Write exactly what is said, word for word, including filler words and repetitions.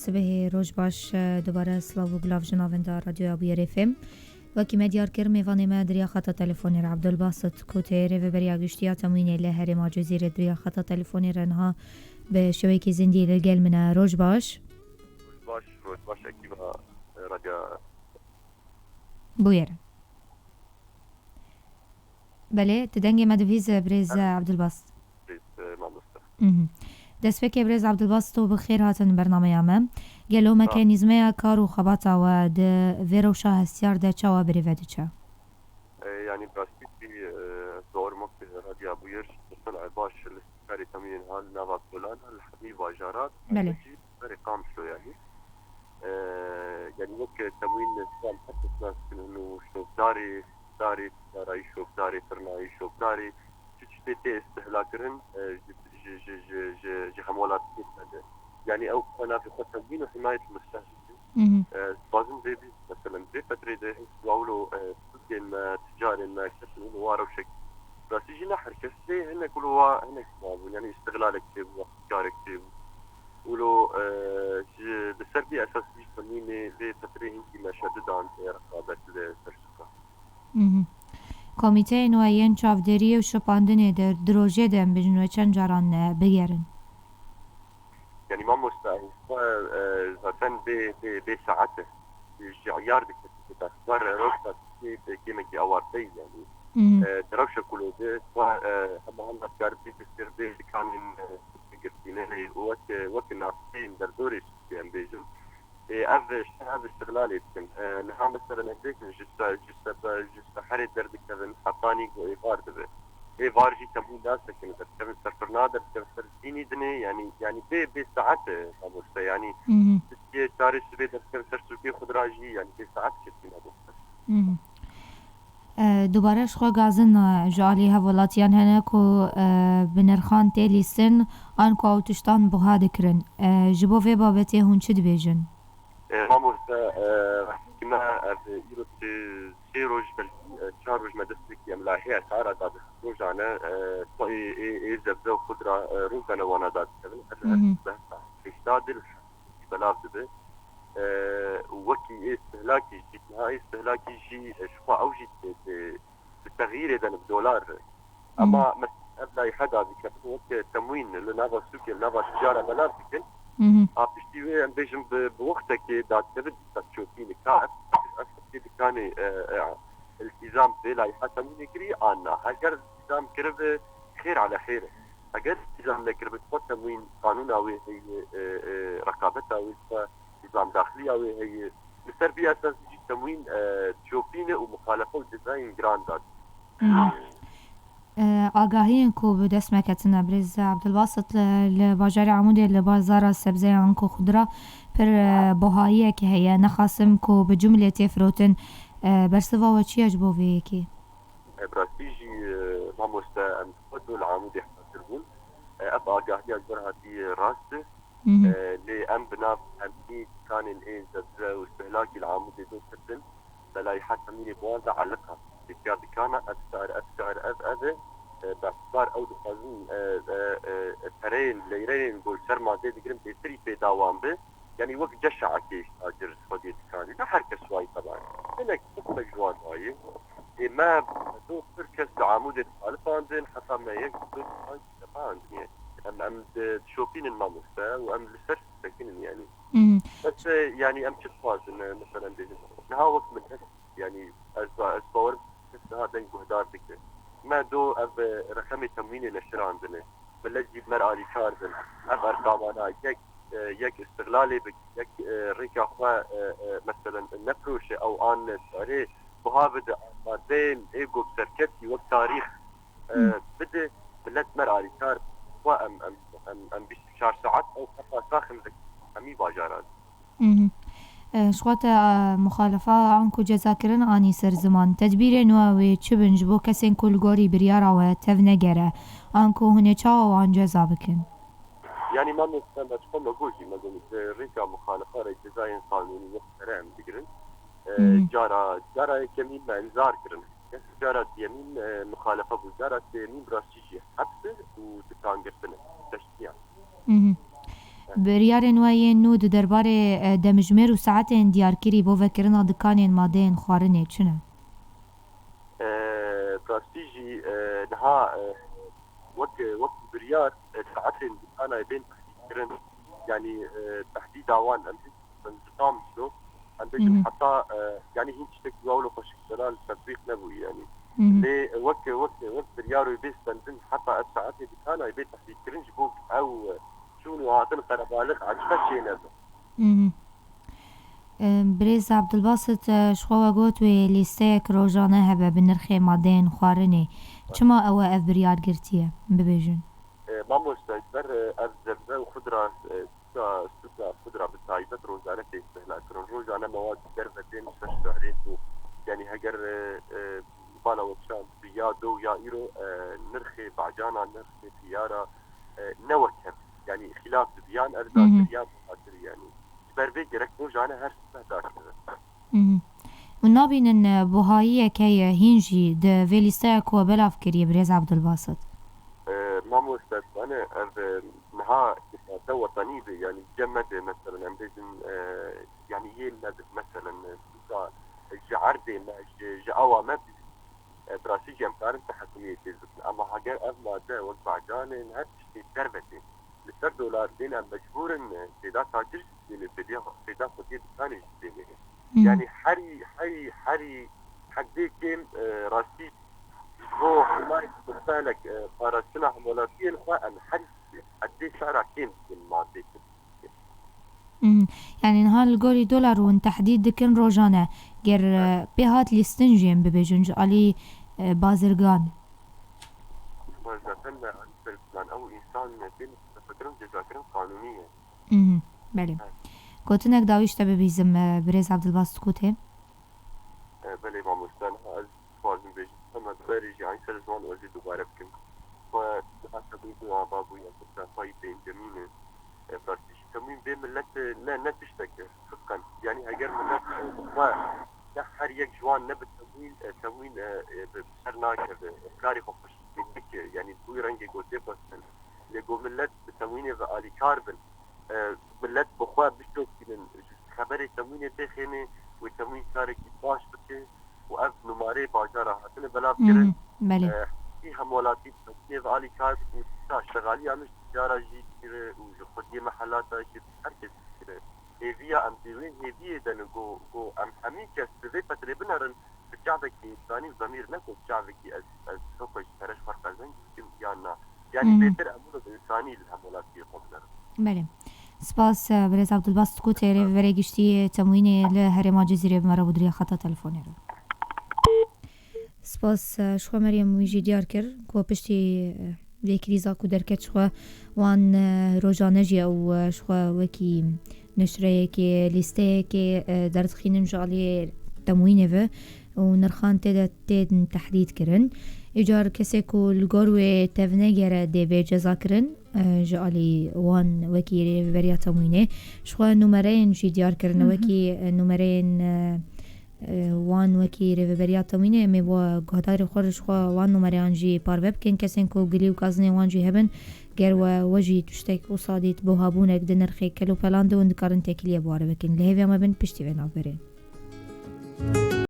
Sibehê roj baş, e, dubare silav û gulav ji navenda Radyoya Bûyerê F M. Wekî me diyar kir, mêvanê me di riya xeta telefonê re Abdulbasit Kutê, rêveberiya giştî ya temwînê li herêma Cizîrê di riya xeta telefonê re niha bi şêweyekî zindî li gel min e. Roj baş. Roj baş, roj baş ekîba, e, Radyo. Bûyerê. Belê, tu dengê me divîze, birêz Ebdulbas. Birêz, e, mamoste. Mhm. Destpêkê birêz Abdulbas, tu bi xêr hatin bernameya me. Gelo Sağ ol. Mekanîzmeya kar û xebata we di vê rewşa hestiyar de çawa birêve diçe? E, yanî bi rastî jî, e, ez bawer me ku Radya Bûyer ji Sultan Ebaş li karê temîn ha li nava kolan, li hemî bajaran, Belê. Jî berê Qamişlo yanî. E, yanî wek temîn sal her kes nas dikin û şopdarê, darê ticarayî, şopdarê firnayî, şopdarê çi tiştê tê istihlakirin, e, ji, ji, ji, ji, ji, ji hemwelatiyê me de. Yanî ew xwe navê xwe temîn û himayet mustehcî. Mhm. E, dixwazin vê bî, meselen, vê fetrê de hêj wilo, e, Tirkên me, ticarên me, kesin wilo wa rewşek. Rastî jî ne her kes lê hinek wilo wa, hinek mabûn, yanî îstixlalek çêbû, karek çêbû. Wilo, e, ji, li ser vî esas jî temînê vê fetrê hingî me şedidan, e, reqabet li ser suka. Mhm. Komîteyên we yên çavdêriyê û şopandinê di, di rojê de em bêjin we çend caran, e, bigerin? Yanî mamoste, ew xwe, e, zaten bê, bê, bê saet e. Ji eyar dikete. Xwe re rewşa Tirkiyeyê bi kêmekî awarte ye, yanî. Mhm. E, di rewşa ku lê de xwe, e, hema hema dikar bê dikir bê dikanên, e, girtîne lê û wek, wek naxçeyên derdorê Tirkiyê em bêjin. E, ev, ev îstixlalê dikin. E, niha mesela em bêjin ji se-, ji sebe-, ji seherê derdikevin hetanî ku êvar dibe. Êvar jî temû nasekin, derdikevin ser firna, derdikevin ser cînî dinê, yanî, yanî bê, bê saet e, mamoste, yanî Mhm. Tirkiye çarê sibê derdikevin ser sûkê xudra jî, yanî bê saet kesî nabe. Mhm. E, dubare ji xwe gazin, e, ji alî hevwelatiyan hene ku, e, bi nirxan tê lîstin, an ku ew tiştan buha dikirin. E, ji bo vê babetê hûn çi dibêjin? E, mamoste, e, rehmekî me, ev îro çi-, sê roj belkî, e, çar roj me destpêkî em layihê esara dadixin. Rojane, e, ê, ê, ê zebze û xudra, e, rojane wana dadikevin. Her, her Mhm. sibeh saet heşt de li belav dibe. E, û wekî ê istihlakî jî, niha ê istihlakî jî, e, ji xwe ew jî tê, tê, bi texyîrê de ne, bi dolar re. Ema Mhm. mes-, ev layîhe dadikevin wek temwîn li nava sûkê, li nava tijara belav dikin. Mhm. A piştî wê em bêjin bi, bi wextekê dadikevin dîsa çopînê. Ka ev, ev dikanê, e, e, îltîzam vê layîhe temwînê kirî an na. Heger îltîzam kiribe, xêr ala xêr e. Heger îltîzam nekiribe, xwe temwîn qanûna wê heye, e, e, reqabeta wê xwe, nîzam daxiliya wê heye. Li ser vî esasî jî temwîn, e, çopîne û muxalefe û cezayên giran da. Hmm. E, agahiyên ku bi dest me ketine, birêz Abdulbasit, li, li bajarê Amûdê li bazara sebzeyan ku xudra pir, e, buhayiyek heye, nexasim ku bi cumlê tê firotin, e, bersiva we çi ye ji bo vê yekê? E, bi rastî jî, e, mamoste, em xwe li Amûdê hazir bûn. E, ev agahiya ji ber hatî rast e. Mhm. E, lê em bi nav hemî dikanên ê zebze û istihlakî li Amûdê dûr ketin, belahî hetemînê bi wan de eliqa. Têkya dikana ev şar, ev şar, ev, ev e. E, behsbar ew dixwazin, e, e, e, pereyên, leyreyên ku li ser madê digirin bêtirî pêda wan bi. Yanî wek ceşakê tacir ji xwediyê dikanî. Ne her kes wayî teban. Hinek qismek ji wan wayî. Ê me, me dû pir kes li Amûdê dixalifandin, heta me yek dû Sepahan diye. Em, em di, dişopînin mamoste û em li ser disekinin yanî. Mhm. Bes, e, yanî em çi dixwazin, e, mesela em bêjin. Niha wek min hest, yanî ez ba-, ez bawer kes niha deng guhdar dike. Me do ev, e, reqemê temwînê neşirandine. Millet jî bi me re alîkar bin. Ev erqamana yek, e, yek îstixlalê bike, yek, e, rêka xwe, e, e, meselen nefiroşe ew an erê buha bide, madeyên ê ku bi serketî wek tarîx e, Hmm. bide, millet me re alîkar, xwe em, em, em, em bîst û çar saet ew xeta saxin dikin hemî bajaran. Mhm. E, ji xwe te, e, muxalefa anku cezakirin anî ser ziman. Tedbîrên we wê çi bin ji bo kesên ku li gorî biryara we tev negere, anku hûn ê çawa wan ceza bikin? Yanî mamoste me ji xwe me got jî, me got, di rêka muxalefa re cezayên qanûnî wek pere em digirin. E, Mhm. cara, cara yekemîn me inzar kirin. Cara duyemîn, e, muxalefe bû. Cara sêyemîn bi rastî jî heps e û dikan girtin e. Teştiyan. Mhm. Biryarên we yên nû di derbarê, e, demjimêr û saetên diyarkirî bo vekirina dikanên madeyên xwarinê çi ne? E, bi rastî jî, e, niha, e, wek, wek biryar, e, saetên dikana bên tehdîdkirin, yanî, e, tehdîda wan em bêjin tam şo, em bêjin Mhm. heta, e, yanî hîn tiştek ji wilo xweşik zelal tetbîq nebû, yanî. Mhm. Lê wek, wek, wek biryar wê bê stendin, heta ev saetê dikana bê tehdîdkirin ji bo ew, e, çûn û hatin qerebalix ecbe çênebe. Mhm. E, Birêz Abdulbasit, e, ji xwe we got wê lîsteyek rojane hebe bi nirxê madeyên xwarinê. Çima ew e ev biryar girtiye? Bibêjin. E, mamoste, ji ber, e, ev zebze û xudra, e, suka, suka xudra bi taybet rojane tê istihlakkirin. Rojane mewad ji derve tên ser şarê ku, yanî heger, e, e, bala we kişand bi ya do ya îro, e, nirxê bacana, nirxê xiyara, e, ne wek hev. Yanî xîlaf dibiyan ev Hı hı. datir ya bihatir yanî. Ji ber vê gerek rojane her sibeh dakiribe. Mhm. Hûn nabînin, e, buhayiyek heye hîn jî di vê lîsteya ku we belav kiriye, Birêz Abdulbasit? E, mamoste, dane ev, e, niha îfade wetenî be, yanî cem me de, meselen, em bêjin, e, yanî yê me de, meselen, e, suka, e, ji erdê me, ji, ji awa me, e, bi rastî jî em karin tehekumiyê tê bikin. Ama heger ev made wek bacanên her tiştê derve tê, li ser dolar dêne mecbûr in, e, sêda tacir jî dêne, sêda, sêda xwediyê dikanê jî dêne. Hı. Yanî herî, herî, herî heddê kêm, e, rastî ji bo hemaye mistehlek, e, parastina hemwelatiyên xwe em herî heddê şera kêm dikin madê. Mhm. Yanî niha li gorî dolar hûn tehdîd dikin rojane. Ger, e, pê hat lîstin jî em bibêjin ji alî, e, bazirgan. Zaten me alî ser ziman ew însan tên fikirin cezakirin qanûnî ye. Mhm. Belê. Evet. Gotinek dawî ji te bibîzim, e, Birêz Abdulbasit ku tê. E, belê mamoste, niha ez dixwazim bêjim, hema berê jî alî ser ziman û ez ê dubare bikim. Xwe niha temîn bû ava bû ya Mustafa yî pêncemîn e. E, bi rastî jî temîn vê millet, e, ne, ne tiştek e. Sidqen. Yanî heger millet, e, bi xwe ne her yek ji wan ne bi temîn, e, temîn, e, e, bi ser nakeve. E, karê xwe xweş bike. Yanî bi wî rengê gotê xwestin. Lê ku millet bi temînê ve alîkar bin, e, millet bi xwe bişopînin, ji xeberê temînê têxênê, wê temîn karekî baş bike û ev numareyê bajara hatine belav kirin. Mhm, belê. E, hî hemwelatî bi temînê ve alîkar bin û dîsa şexaliya min ji tijara jî dikire û ji xwediyê me helata jî her kes dikire. Hêviya em dê wê hêviyê de ne ku, ku em hemî kes bi vê petrê binerin, bi çavekî însanî û zemîr ne ku çavekî ez, ez hoko ji pere ji xwe qezenc bikim yan na. Yanî Mhm. bêtir em wilo bi însanî li hemwelatiyê xwe binerin. Belê. Spas, e, Birêz Abdulbasit ku tê rêveberê giştî temwînê li herêma Cizîrê bi me re bû di riya xeta telefonê re. Spas, e, ji xwe Meryem wî jî diyar kir ku piştî, e, vê krîza ku derket ji xwe wan, e, rojane jî ew, e, ji xwe wekî neşreyekê, lîsteyekê, e, derdixînin ji aliyê temwînê ve û nirxan tê de tên tehdîd kirin. Îcar kesê ku li gor wê tevnegere dê bê cezakirin, e, ji alî wan wekî rêveberiya temwînê. Ji xwe numereyên jî diyar kirine, Hı hı. wekî, e, numereyên, e, e, wan wekî rêveberiya temwînê, em ê bo guhdarê xwe re ji xwe wan numereyan jî parve bikin. Kesên ku gilî û gazinên wan jî hebin, ger we, we jî tiştek wisa dît, buhabûnek di nirxê kelopelan de, hûn dikarin têkiliyê bi wan re bikin. Li hêviya me bin, piştî vê navberê.